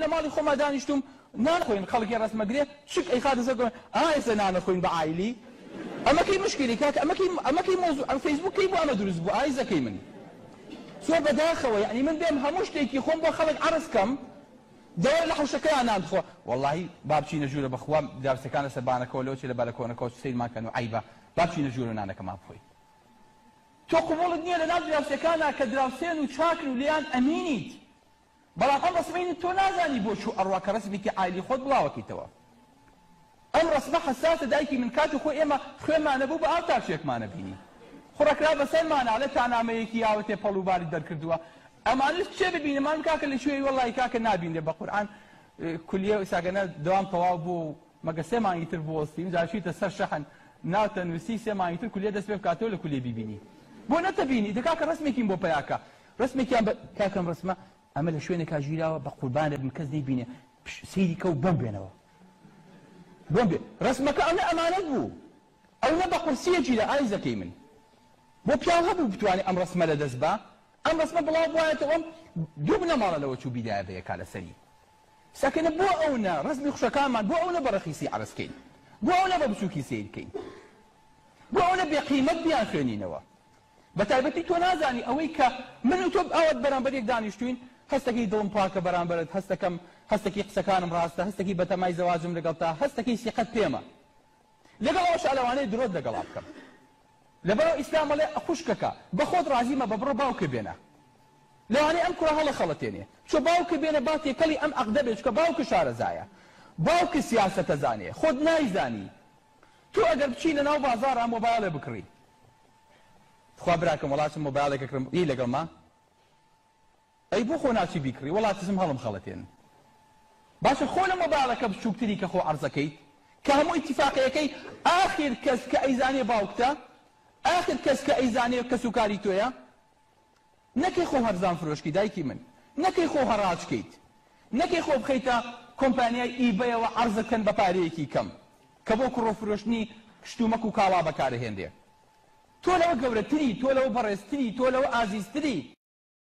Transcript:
لە ماڵی خۆما دانیشتوم نان خۆین خەڵکی ڕەسمەگرێ چک ئەیخاتە سەر گۆ ئا ئێستا نانە خۆین بە عایلی ئەمە کەی مشکلی کاکە ئەمە کەی ئەمە کەی مەوزوع ئەم فەیسبوک کەی بۆ ئەمە دروست بوو ئایزەکەی من زۆر بەداخەوە یعنی من بێم هەموو شتێکی خۆم بۆ خەڵک عەرز کەم دەوەرە لە حەوشەکەیان نان بخۆ وەڵاهی با بچینە ژوورە بەخوا دراوسێکان لەسەر بانەکەوە لەوە چێ لە بەلەکۆنەکەوە سەیرمان کەن و عەیبە با بچینە ژوورە نانەکەمان بخۆین تۆ قبوڵت نییە لەناو دراوسێکانا کە دراوسێن و چاکن و لێیان ئەمینیت بەڵام ئەم ڕەسمەی تۆ نازانی بۆ چوو ئەڕوا کە ڕەسمێکی عایلی خۆت بڵاوەکەیتەوە ئەم ڕەسمە حەساسە دایکی من کاتی خۆی ئێمە خوێنمان نەبوو بە ئاو تاچێکمان نەبینی خوڕەکرا بەسەرمانا ئەڵێ تا نامەیەکی یاوەتێ پەڵ و باری دەرکردووە ئەمانش چێ ببینمان کاکە لە کوێی وەڵی کاکە نابینێ بە قورئان کولیە ساگەنە دەوام تەواو بوو مەگە سێ مانگی تر بوەستیم جا چیتە سەر شەحن ناوتە نووسی سێ مانگی تر کولیە دەست پێ بکاتەوە لە کولیە بیبینی بۆ نەتەبینی دە کاکە ڕەسمێکیم بۆ پەیاکە ڕەسمێکیان بە کاکەم ڕەسمە ئەمە لە شوێنێکا ژیراوە بە قوربانت بم کەس نەیبینێ سەیری کە و بۆم بێنەوە بۆم بێ ڕەسمەکە ئەونە ئەمانەت بوو ئەونە بە قورسیە گیرا ئایزەکەی من بۆ پیاو هەبوو بتوانێ ئەم ڕەسمە لە دەست با ئەم ڕەسمە بڵاو بوایەتەوە ئەم دوو بنەماڵە لەوە چوو بیدایە بە یەکا لەسەری سەکەنە بۆ ئەونە ڕەسمی خوشەکانمان بۆ ئەونە بە ڕەخیسی عەرز کەین بۆ ئەونە بە بچووکی سەیر کەین بۆ ئەونە بێقیمەت بیان خوێنینەوە بەتایبەتی تۆ نازانی ئەوەی کە من و تۆ ئاوات بەرامبەر یەک دانیشتوین هەستەکەی دڵم پاکە بەرامبەرت هەستەکەم هەستەکی قسەکانم ڕاستە هەستەکی بەتەمای زەواجم لەگەڵتا هەستەکەی سیقەت پێمە لەگەڵ ئەوەشا لەوانەیە درۆت لەگەڵا بکەم لەبەرئەوە ئیسلام ئەڵێ خوشکەکە بەخۆت ڕازی مەبە بڕۆ باوکە بێنە لەوانەیە ئەم کوڕە هەڵەخەڵەتێنێ بچۆ باوکە بێنە با تێکەڵی ئەم عەقدە بێ چونکە باوکە شارەزایە باوکە سیاسەتەزانێ خۆت نایزانی تۆ ئەگەر بچی لەناو بازاڕا مۆبایڵێ بکڕی تخوا براکەم وەڵا چم مۆبایڵێک ئەکڕم ی لەگەڵما ئەی بۆ خۆ ناچی بیکڕی وەڵا تزم هەڵم خەڵەتێن باشە خۆ لە مۆبایڵەکە بچوکتری کە خۆ عەرزەکەیت کە هەموو ئیتیفاقەیەکەی ئاخیر کەس کە ئەیزانێ باوکتە ئاخر کەس کە ئەیزانێ کەسوکاری تۆیە نەکەی خۆ هەرزان فرۆشکی دایکی من نەکەی خۆ هەڕاج کەیت نەکەی خۆ بخەیتە کۆمپانیای ئیبەیەوە عەرزت کەن بە پارەیەکی کەم کە بۆ کڕۆ فرۆشتنی شتومەک و کاڵا بەکارەهێنرێ تۆ لەوە گەورەتری تۆ لەوە بەڕێزتری تۆ لەوە ئازیزتری.